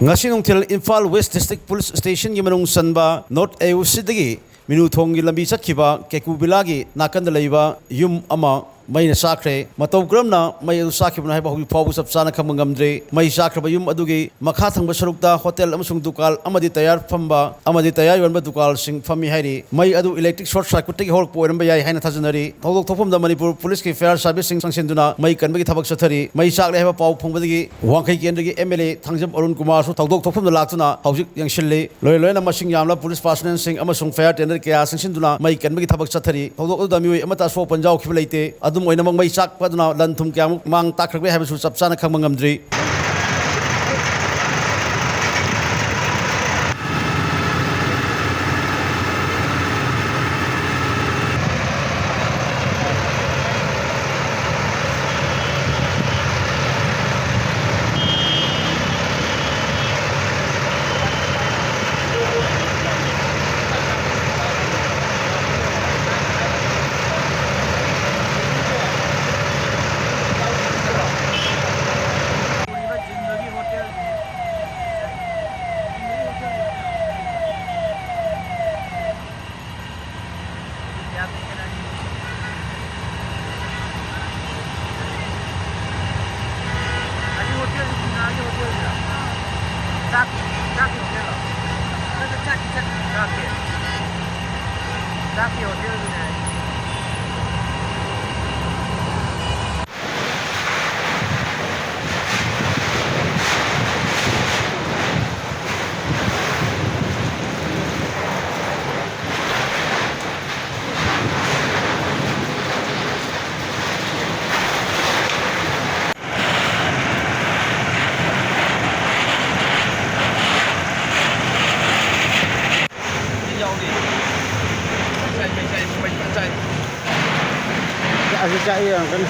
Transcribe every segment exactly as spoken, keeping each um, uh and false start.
ꯉꯁꯤ ꯅꯨꯡꯊꯤꯜ Imphal west district police ꯁ꯭ꯇꯦꯁꯟꯒꯤ ꯃꯅꯨꯡ ꯆꯟꯕ ꯅꯣꯔꯠ ꯑꯦꯌꯨꯁꯤꯗꯒꯤ ꯃꯤꯅꯨꯊꯣꯡꯒꯤ ꯂꯝꯕꯤ ꯆꯠꯈꯤꯕ ꯀꯦꯀꯨ ꯚꯤꯂꯥꯒꯤ ꯅꯥꯀꯟꯗ ꯂꯩꯕ ꯌꯨꯝ ꯑꯃ ꯃꯩꯅ ꯆꯥꯛꯈ꯭ꯔꯦ꯫ ꯃꯇꯧ ꯀꯔꯝꯅ ꯃꯩ ꯑꯗꯨ ꯆꯥꯛꯈꯤꯕꯅꯣ ꯍꯥꯏꯕ ꯍꯧꯖꯤꯛ ꯐꯥꯎꯕ ꯆꯞ ꯆꯥꯅ ꯈꯪꯕ ꯉꯝꯗ꯭ꯔꯤ꯫ ꯃꯩ ꯆꯥꯛꯈ꯭ꯔꯕ ꯌꯨꯝ ꯑꯗꯨꯒꯤ ꯃꯈꯥ ꯊꯪꯕ ꯁꯔꯨꯛꯇ ꯍꯣꯇꯦꯜ ꯑꯃꯁꯨꯡ ꯗꯨꯀꯥꯟ ꯑꯃꯗꯤ ꯇꯌꯥꯔ ꯐꯝꯕ ꯑꯃꯗꯤ ꯇꯌꯥꯔ ꯌꯣꯟꯕ ꯗꯨꯀꯥꯟꯁꯤꯡ ꯐꯝꯃꯤ ꯍꯥꯏꯔꯤ꯫ ꯃꯩ ꯑꯗꯨ ꯏꯂꯦꯛꯇ꯭ꯔꯤꯛ ꯁꯣꯔꯠ ꯁꯔꯀ꯭ꯌꯨꯠꯇꯒꯤ ꯍꯧꯔꯛꯄ ꯑꯣꯏꯔꯝꯕ ꯌꯥꯏ ꯍꯥꯏꯅ ꯊꯥꯖꯅꯔꯤ꯫ ꯊꯧꯗꯣꯛ ꯊꯣꯛꯐꯝꯗ ꯃꯅꯤꯄꯨꯔ ꯄꯨꯂꯤꯁꯀꯤ ꯐꯥꯌꯔ ꯁꯥꯔꯚꯤꯁꯁꯤꯡ ꯆꯪꯁꯤꯟꯗꯨꯅ ꯃꯩ ꯀꯟꯕꯒꯤ ꯊꯕꯛ ꯆꯠꯊꯔꯤ꯫ ꯃꯩ ꯆꯥꯛꯂꯦ ꯍꯥꯏꯕ ꯄꯥꯎ ꯐꯪꯕꯗꯒꯤ ꯋꯥꯡꯈꯩ ꯀꯦꯟꯗ꯭ꯔꯒꯤ M L A Thangjam Arun ꯀꯨꯃꯥꯔꯁꯨ ꯊꯧꯗꯣꯛ ꯊꯣꯛꯐꯝꯗ ꯂꯥꯛꯇꯨꯅ ꯍꯧꯖꯤꯛ ꯌꯦꯡꯁꯤꯜꯂꯤ꯫ ꯂꯣꯏꯅ ꯂꯣꯏꯅꯅ ꯃꯁꯤꯡ ꯌꯥꯝꯂꯕ ꯄꯨꯂꯤꯁ ꯄꯥꯔꯁꯣꯅꯦꯜꯁꯤꯡ ꯑꯃꯁꯨꯡ ꯐꯥꯌꯔ ꯇꯦꯟꯗꯔ ꯀꯌꯥ ꯆꯪꯁꯤꯟꯗꯨꯅ ꯃꯩ ꯀꯟꯕꯒꯤ ꯊꯕꯛ ꯆꯠꯊꯔꯤ꯫ ꯊꯧꯗꯣꯛ ꯑꯗꯨꯗ ꯃꯤꯑꯣꯏ ꯑꯃꯠꯇ ꯑꯁꯣꯛ ꯑꯄꯟ ꯌꯥꯎꯈꯤꯕ ꯂꯩꯇꯦ꯫ ꯑꯗꯨꯝ ꯑꯣꯏꯅꯃꯛ ꯃꯩ ꯆꯥꯛꯄꯗꯨꯅ ꯂꯟ ꯊꯨꯝ ꯀꯌꯥꯃꯨꯛ ꯃꯥꯡ ꯇꯥꯛꯈ꯭ꯔꯒꯦ ꯍꯥꯏꯕꯁꯨ ꯆꯞ ꯆꯥꯅ ꯈꯪꯕ ꯉꯝꯗ꯭ꯔꯤ꯫ ꯆꯥꯛꯀꯤ ꯍꯣꯇꯦꯜꯗꯨꯅꯦ꯫ ꯆꯥꯛꯑꯁꯨ ꯆꯥꯛ ꯌꯦꯡꯉꯛꯀꯅꯤ꯫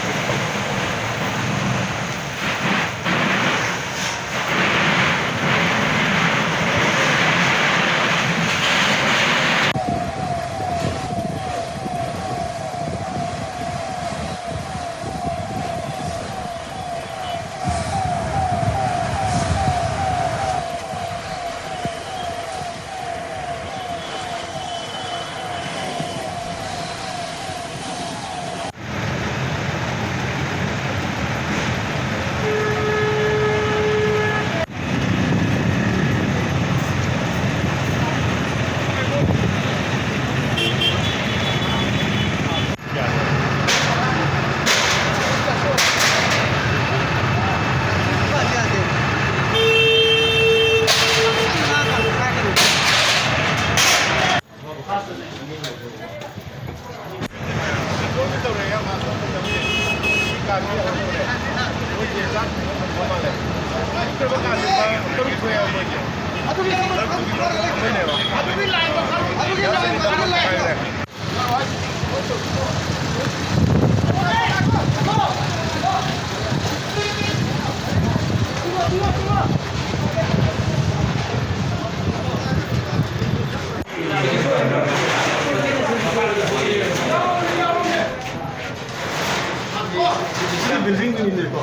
ꯁꯤ ꯕꯤꯜꯗꯤꯡꯗꯨꯅꯤꯅꯦꯀꯣ꯫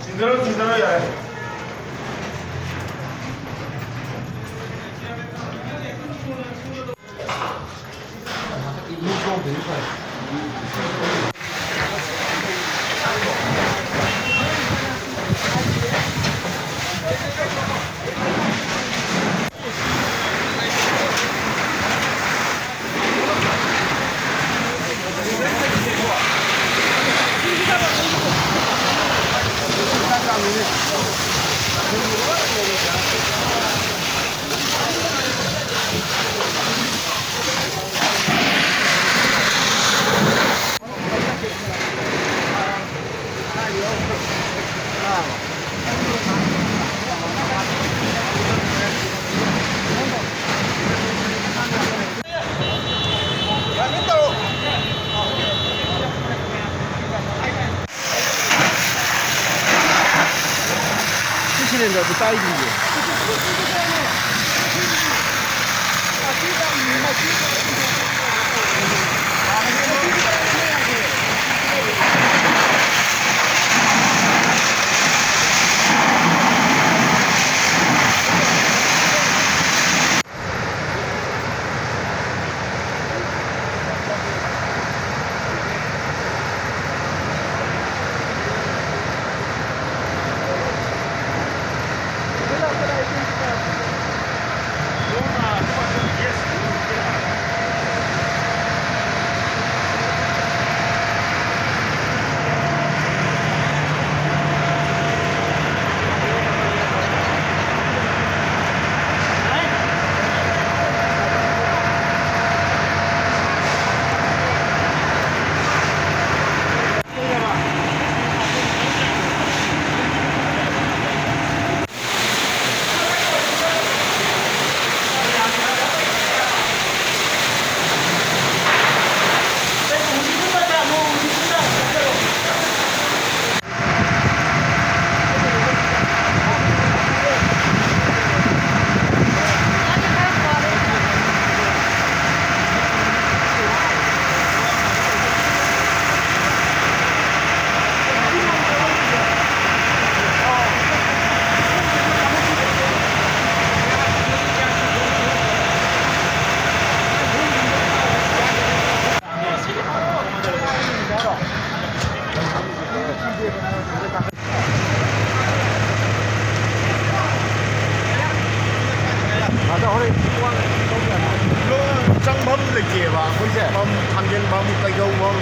ꯆꯤꯡꯊꯔꯣ, ꯆꯤꯡꯊꯔꯣ, ꯌꯥꯔꯦ꯫ ꯁꯤ ꯁꯤꯂꯤꯟꯗꯔꯗꯨ ꯀꯥꯏꯗ꯭ꯔꯤꯒꯦ? ꯁꯦ꯫ ꯄꯝ, ꯊꯥꯡꯖꯤꯡꯐꯝ, ꯀꯩꯗꯧꯐꯝ,